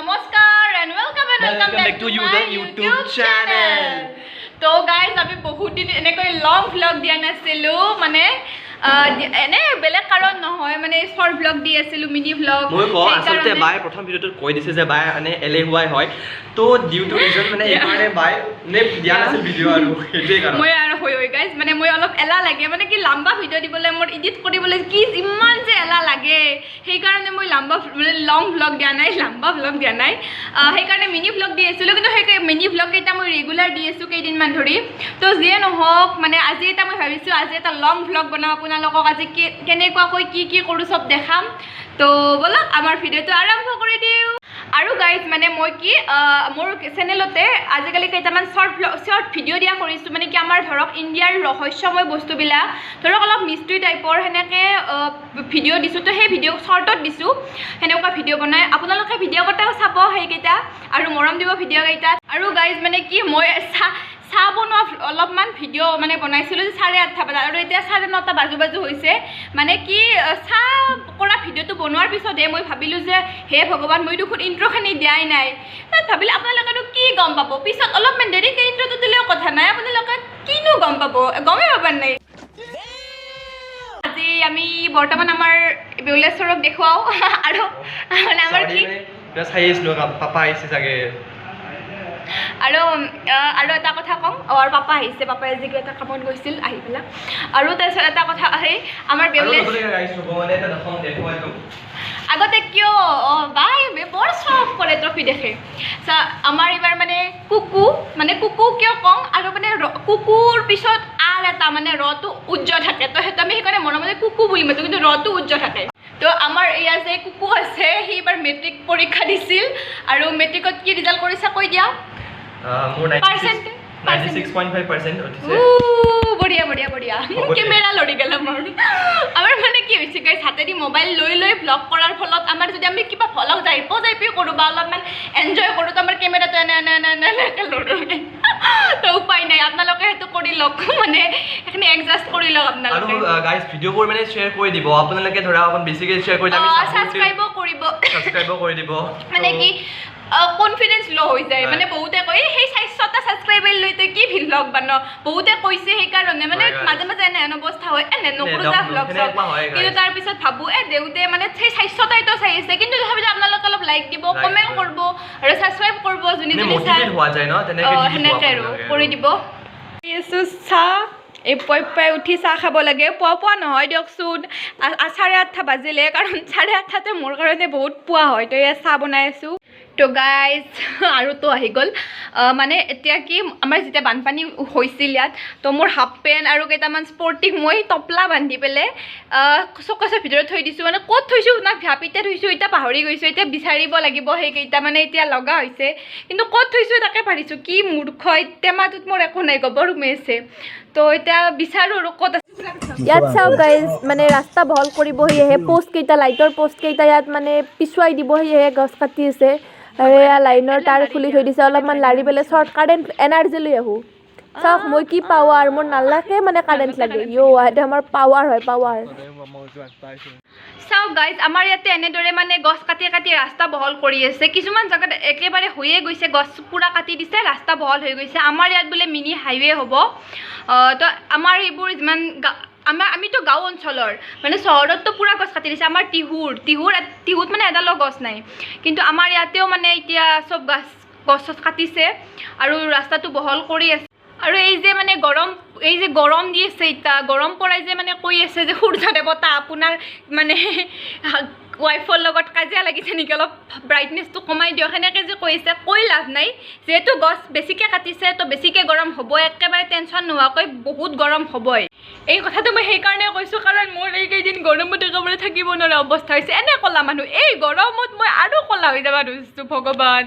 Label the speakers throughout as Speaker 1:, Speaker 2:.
Speaker 1: নমস্কাৰ and welcome and welcome
Speaker 2: Welcome
Speaker 1: back
Speaker 2: back
Speaker 1: to
Speaker 2: to you,
Speaker 1: my
Speaker 2: the
Speaker 1: YouTube
Speaker 2: YouTube
Speaker 1: channel.
Speaker 2: channel.
Speaker 1: তো guys, আমি বহুত দিন এনেকৈ লং ভ্লগ দিয়া নাছিলোঁ। মানে এনে বেলেগ কাৰণ নহয়, মানে শ্বৰ্ট ভ্লগ দি আছিলোঁ, মিনি ভ্লগ।
Speaker 2: মই কওঁ, আচলতে বাই প্ৰথম ভিডিঅ'টোত কৈ দিছে যে বাই মানে এলেহুৱাই হয়। তো ডিউ টু ৰিজন মানে এইকাৰণে বাই নে দিয়া নাছিল ভিডিঅ' আৰু সেইটোৱে কাৰণ।
Speaker 1: মই আৰু হৈ হৈ গাইজ, মানে মই অলপ এলাহ লাগে। মানে কি, লাম্বা ভিডিঅ' দিবলৈ, মোৰ এডিট কৰিবলৈ কি ইমান যে এলাহ লাগে, সেইকাৰণে মই লাম্বা মানে লং ভ্লগ দিয়া নাই, লাম্বা ভ্লগ দিয়া নাই। সেইকাৰণে মিনি ভ্লগ দি আছিলোঁ। কিন্তু সেই মিনি ভ্লগ কেইটা মই ৰেগুলাৰ দি আছোঁ কেইদিনমান ধৰি। তো যিয়ে নহওক, মানে আজি এটা মই ভাবিছোঁ, আজি এটা লং ভ্লগ বনাম আপোনালোকক। আজি কি কেনেকুৱাকৈ কি কি কৰোঁ চব দেখাম। তো ব'লক, আমাৰ ভিডিঅ'টো আৰম্ভ কৰি দিওঁ। আৰু গাইজ, মানে মই কি মোৰ চেনেলতে আজিকালি কেইটামান শ্বৰ্ট ভিডিঅ' দিয়া কৰিছোঁ। মানে কি, আমাৰ ধৰক ইণ্ডিয়াৰ ৰহস্যময় বস্তুবিলাক, ধৰক অলপ মিষ্ট্ৰি টাইপৰ সেনেকৈ ভিডিঅ' দিছোঁ। তো সেই ভিডিঅ' শ্বৰ্টত দিছোঁ। সেনেকুৱা ভিডিঅ' বনাই আপোনালোকে ভিডিঅ' কেইটাও চাব সেইকেইটা আৰু মৰম দিব ভিডিঅ' কেইটাত। আৰু গাইজ, মানে কি, মই চাহ চাহ বনোৱা অলপমান ভিডিঅ' মানে বনাইছিলোঁ 8:30 বজাত আৰু এতিয়া 9:30 বাজু বাজু হৈছে। মানে কি, চাহ কৰা ভিডিঅ'টো বনোৱাৰ পিছতহে মই ভাবিলোঁ যে হে ভগৱান, মই দেখোন ইণ্ট্ৰ'খিনি দিয়াই নাই। তাত ভাবিলোঁ, আপোনালোকেনো কি গম পাব? পিছত অলপমান দেৰিকৈ ইণ্ট্ৰ'টো দিলেও কথা নাই, আপোনালোকে কিনো গম পাব? গমেই পাব নাই। আজি আমি বৰ্তমান আমাৰ বেউলেশ্বৰক দেখুৱাওঁ। আৰু মানে আমাৰ
Speaker 2: Sorry,
Speaker 1: কি
Speaker 2: মানে কিবা চাই আছিলোঁ, পাপা আহিছে চাগে।
Speaker 1: আৰু এটা কথা কওঁ। আৰু পাপা আহিছে, পাপাই আজি কিবা এটা কামত গৈছিল, আহি পেলাই। আৰু তাৰপিছত এটা কথা, সেই আমাৰ
Speaker 2: আৰু
Speaker 1: বেউলেশ
Speaker 2: নতুনকৈ গাইজ ৰ'ব, মানে এটা দেখাওঁ, দেখুৱাই দিওঁ।
Speaker 1: আগতে কিয় অঁ বাই বৰ চখ কৰে ট্ৰফি দেখে। চা, আমাৰ এইবাৰ মানে কুকু, মানে কুকু কিয় কওঁ আৰু মানে কুকুৰ পিছত আৰ এটা মানে ৰটো উজ্জ্বল থাকে। তো সেইটো আমি সেইকাৰণে মৰমতে কুকু বুলি মাতো, কিন্তু ৰটো উজ্জ্বল থাকে। তো আমাৰ এয়া যে কুকু আছে, সি এইবাৰ মেট্ৰিক পৰীক্ষা দিছিল আৰু মেট্ৰিকত কি ৰিজাল্ট কৰিছা কৈ দিয়া।
Speaker 2: মোৰ
Speaker 1: Percent?
Speaker 2: 96.5% উঠিছে।
Speaker 1: উ, বঢ়িয়া বঢ়িয়া বঢ়িয়া।
Speaker 2: হ'ব দে।
Speaker 1: কেমেৰা লৰি গ'ল আমাৰ। আমাৰ মানে কি হৈছে গাইজ, হাতেদি মোবাইল লৈ লৈ ভ্লগ কৰাৰ ফলত আমাৰ যদি আমি কিবা ভ্লগ যাইপ যাইপি কৰোঁ বা অলপমান এনজয় কৰোঁ, তো আমাৰ কেমেৰাটো এনে এনে এনে এনে এনেকৈ লৰে। তো উপায় নাই, আপোনালোকে সেইটো কৰি লওক, মানে সেইখিনি এডজাষ্ট কৰি লওক
Speaker 2: আৰু
Speaker 1: আপোনালোকে।
Speaker 2: গাইজ, ভিডিঅ'বোৰ মানে শ্বেয়াৰ কৰি দিব আপোনালোকে। ধৰা অকণ বেছিকৈ শ্বেয়াৰ কৰিলে আমি
Speaker 1: ছাবস্ক্ৰাইবো কৰিব।
Speaker 2: ছাবস্ক্ৰাইবো কৰি দিব।
Speaker 1: মানে কি, কনফিডেঞ্চ ল' হৈ যায়। মানে বহুতে কয়, "এই সেই 400টা ছাবস্ক্ৰাইবাৰ লৈ তই কি ভ্লগ বান?" বহুতে কৈছে। সেইকাৰণে মানে
Speaker 2: হয়, guys।
Speaker 1: মাজে মাজে এনে অৱস্থা হয়, এনে নকৰো যা ভ্লগ।
Speaker 2: সেনেকুৱা হয়, guys।
Speaker 1: কিন্তু তাৰপিছত ভাবো, এ দেউতে মানে সেই 400টাইতো চাই আছে। কিন্তু তথাপিতো আপোনালোকে অলপ লাইক দিব,
Speaker 2: Like
Speaker 1: comment
Speaker 2: কৰিব।
Speaker 1: কৰিব আৰু ছাবস্ক্ৰাইব কৰিব যোনে
Speaker 2: মানে
Speaker 1: যোনে চাই।
Speaker 2: মটিভেট হোৱা যায় ন তেনেকৈ দি দিব
Speaker 1: সেনেকে আৰু
Speaker 2: আপোনালোকে।
Speaker 1: কৰি দিব। আছো চাহ, এই পুৱাই পুৱাই উঠি চাহ খাব লাগে। পুৱা পুৱা নহয় দিয়কচোন, 8:30 বাজিলে, কাৰণ 8:30তে মোৰ কাৰণে বহুত পুৱা হয়। তো এয়া চাহ বনাই আছোঁ। তো গাইজ, আৰু তো আহি গ'ল। মানে এতিয়া কি, আমাৰ যেতিয়া বানপানী হৈছিল ইয়াত, তো মোৰ হাফ পেণ্ট আৰু কেইটামান স্পৰ্টিং মই টপলা বান্ধি পেলাই চকেছৰ ভিতৰত থৈ দিছোঁ। মানে ক'ত থৈছোঁ না ভাপিতে থৈছোঁ, এতিয়া পাহৰি গৈছোঁ। এতিয়া বিচাৰিব লাগিব সেইকেইটা। মানে এতিয়া লগা হৈছে, কিন্তু ক'ত থৈছোঁ তাকে ভাবিছোঁ। কি মূৰ্খ, টেমাটোত মোৰ একো নাই, গোবৰ সোমাই আছে। তো এতিয়া বিচাৰোঁ আৰু ক'ত আছে।
Speaker 3: ইয়াত চাওক গাইজ, মানে ৰাস্তা বহল কৰিব সেয়েহে পষ্ট কেইটা, লাইটৰ পষ্ট কেইটা ইয়াত মানে পিছুৱাই দিব, সেয়েহে গছ কাটি আছে। আৰু এয়া লাইনৰ তাঁৰ খুলি থৈ দিছে, অলপমান লাৰি পেলাই শ্বৰ্ট কাৰেণ্ট এনাৰ্জি লৈ আহোঁ। চাওক মই কি পাৱাৰ, মোৰ নালাগে মানে কাৰেণ্ট লাগে। ইয়, এইটো আমাৰ পাৱাৰ হয়, পাৱাৰ।
Speaker 1: চাওক গাইজ, আমাৰ ইয়াতে এনেদৰে মানে গছ কাটি কাটি ৰাস্তা বহল কৰি আছে। কিছুমান জেগাত একেবাৰে হৈয়ে গৈছে, গছ পূৰা কাটি দিছে, ৰাস্তা বহল হৈ গৈছে। আমাৰ ইয়াত বোলে মিনি হাইৱে হ'ব। তো আমাৰ এইবোৰ যিমান আমাৰ আমিতো গাঁও অঞ্চলৰ, মানে চহৰততো পূৰা গছ কাটি দিছে। আমাৰ টিহুত মানে এডালো গছ নাই। কিন্তু আমাৰ ইয়াতেও মানে এতিয়া চব গছ গছ চছ কাটিছে আৰু ৰাস্তাটো বহল কৰি আছে। আৰু এই যে মানে গৰম, এই যে গৰম দি আছে, এতিয়া গৰম পৰাই যে মানে কৈ আছে যে সূৰ্য দেৱতা আপোনাৰ মানে ৱাইফৰ লগত কাজিয়া লাগিছে নেকি, অলপ ব্ৰাইটনেছটো কমাই দিয়ক, সেনেকৈ যে কৈছে, কৈ লাভ নাই। যিহেতু গছ বেছিকৈ কাটিছে, তো বেছিকৈ গৰম হ'বই, একেবাৰে টেনশ্যন নোহোৱাকৈ বহুত গৰম হ'বই। এই কথাটো মই সেইকাৰণে কৈছোঁ, কাৰণ মোৰ এইকেইদিন গৰমত একেবাৰে থাকিব নোৱাৰা অৱস্থা হৈছে। এনে ক'লা মানুহ, এই গৰমত মই আৰু ক'লা হৈ যাব ধৰিছোঁ, ভগৱান।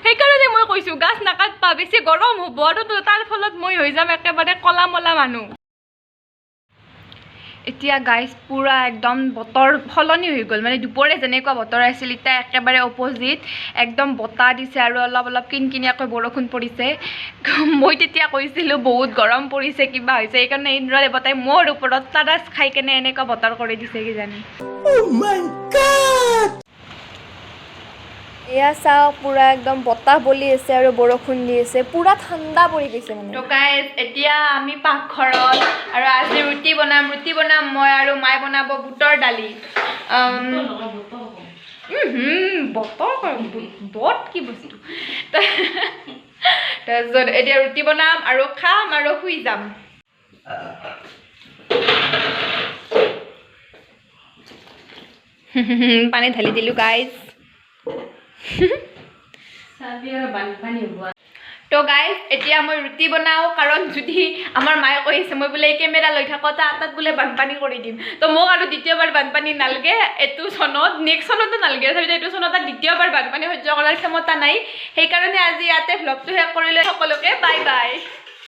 Speaker 1: সেইকাৰণে মই কৈছোঁ, গাছ নাকাটবা, বেছি গৰম হ'ব আৰু তাৰ ফলত মই হৈ যাম একেবাৰে ক'লা মলা মানুহ। এতিয়া গাইজ, পূৰা একদম বতৰ সলনি হৈ গ'ল। মানে দুপৰীয়া যেনেকুৱা বতৰ আছিল, এতিয়া একেবাৰে অপজিট। একদম বতাহ দিছে আৰু অলপ অলপ কিনকিনীয়াকৈ বৰষুণ পৰিছে। মই তেতিয়া কৈছিলোঁ বহুত গৰম পৰিছে, কিবা হৈছে, সেইকাৰণে ইন্দ্ৰ দেৱতাই মোৰ ওপৰত তাৰাছ খাই কেনে এনেকুৱা বতৰ কৰি দিছে কিজানি।
Speaker 4: Oh my God!
Speaker 3: এয়া চাওক, পূৰা একদম বতাহ বলি আছে আৰু বৰষুণ দি আছে, পূৰা ঠাণ্ডা পৰি গৈছে মানে।
Speaker 1: তো গাইজ, এতিয়া আমি পাকঘৰত আৰু আজি ৰুটি বনাম। ৰুটি বনাম মই আৰু মায়ে বনাব বুটৰ দালি। বতৰ বট কি বস্তু। তাৰপিছত এতিয়া ৰুটি বনাম আৰু খাম আৰু শুই যাম। পানী ঢালি দিলোঁ গাইজ। তো গাইজ, এতিয়া মই ৰুটি বনাওঁ, কাৰণ যদি আমাৰ মায়ে কৈ আছে মই বোলে কেমেৰা লৈ থাকোঁ তাত বোলে বানপানী কৰি দিম। তো মোক আৰু দ্বিতীয়বাৰ বানপানী নালাগে এইটো চনত, নেক্সট চনতো নালাগে। তথাপিতো এইটো চনত আৰু দ্বিতীয়বাৰ বানপানী সহ্য কৰাৰ ক্ষমতা নাই। সেইকাৰণে আজি ইয়াতে ভ্লগটো শেষ কৰিলোঁ। সকলোকে বাই বাই।